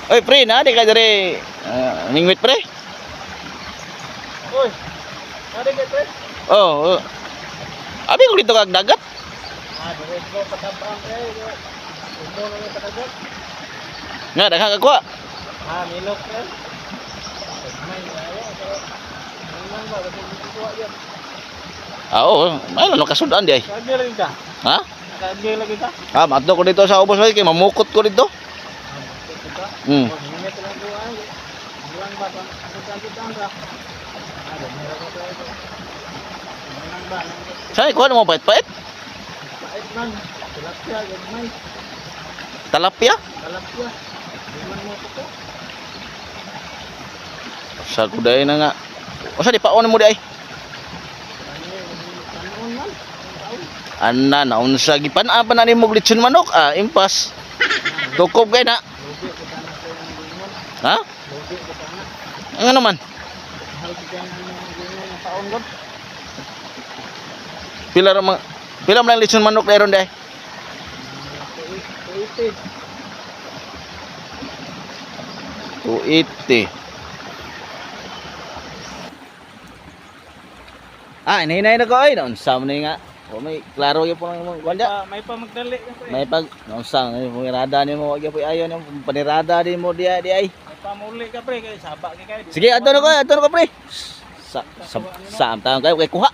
Oy, pre, na di ka diri. Mingwit, pre. Uy. Mari kay pre. Oh. Oh. Abi ko dito kag dagat. Ah, dire ko patabang pre. Umo na ni patagot. Nga daghan ka kuha. Ah, milok pre. May ayo pero lang ba kasi kuha yun. Ah, oo, may ano kasudan di ay. Kagi lagi ka. Ha? Kagi lagi ka. Ah, maadto ko dito sa ubos kay mamukot ko dito. Ah, kita. Hmm. Oh, hingi lang kuha. Lang ba agad-agad ka. Ah, meron ko pre. Lang ba? Say, kuha mo pait-pait. Pait man. Tilapia, gagmay. Talapia. Tilapia. Di man mo ko. Sa kuday na nga. Usa di paon mo di ay. Kanon man. Ana naunsa gipan-a pa na nimo litson manok, ah, impas. Tukob kay na. Lugi ko na sa imong. Ha? Lugi ko na. Ang ano man? Mahal ko kay imong gingon nga paon god. Pila ra mga pila man lang litson manok meron di ay? 280. 280. Ah, inahinay na ko ay naunsa man ni nga. O may klaro gyud po ng imong kuan Ah, may pa magdali ka pre. May pag naunsa nga panirada nimo, wag gyud ayo nimo panirada nimo diya di ay. May pamuli ka pre kay saba kay kay. Sige, adto na ko, adto na ko, pre. Sa sa sa taon kayo kay kuha.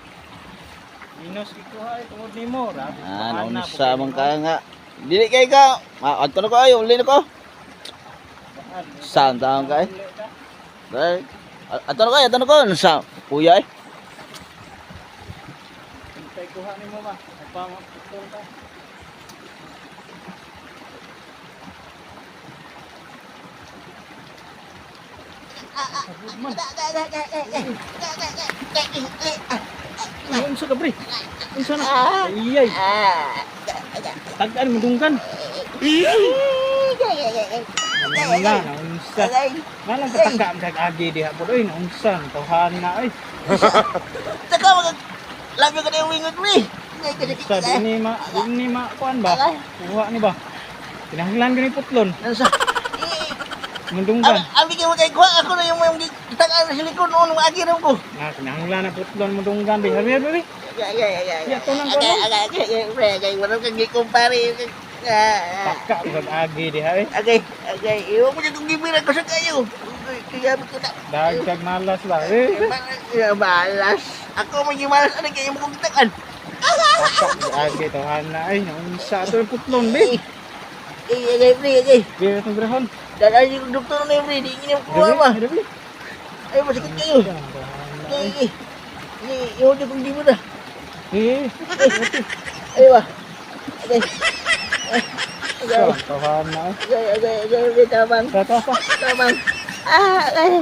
Minus gikuha ay tungod nimo. Rabi. Ah, naunsa man ka nga. Dili kay ka. Ah, adto na ko ay, uli na ko. Saan taon ka ay? Dai. Adto na ko, adto na ko. Unsa kuya ay? Kay kuha nimo ba? May pa putol ka. Sabod man. Ay, unsa ka pre? Unsa na? Iyay. Tag-an mo dunggan. Wala, naunsa. Nga lang katangga ang kag-agi diha po. Uy, naunsa. Tawhan na ay. Saka mag labi ka na yung wingot pre. Unsa, di ni ma, kuan ba? Kuha ni ba? Kinahanglan ka ni putlon. Unsa? Mundunggan. Abi kay mo kay kuha ako na yung yung tagaan sa likod noon agi ra ko. Nga, kinahanglan na putlon mundunggan. Bi, habi, habi, habi. Ya, tunang ko, no? Pre, kay wala kang gikumpare. Taka ang kag-agi diha eh. Okay, okay. Iwan mo dyan kung gibira ko sa kayo. Kaya ko na. Dagdag malas ba? Eh, Malas. Ako maging malas. Ano kayo mo kong takan? Taka ang kag-agi tawhan na ay. Naunsa ato yung putlon, bi. Eh, okay, pre, okay. Bi, itong grahon. Dadali yung doktor na yun, pre. Di ingin mo kuha ba? Gabi, gabi. Ay, masakit kayo. Eh, eh. Eh, iwan dyan kong gibira. Eh, Ay ba? Okay. Okay, tawhan na ay. okay, okay, okay, okay. Tabang, Tata pa. tabang. Ah, okay.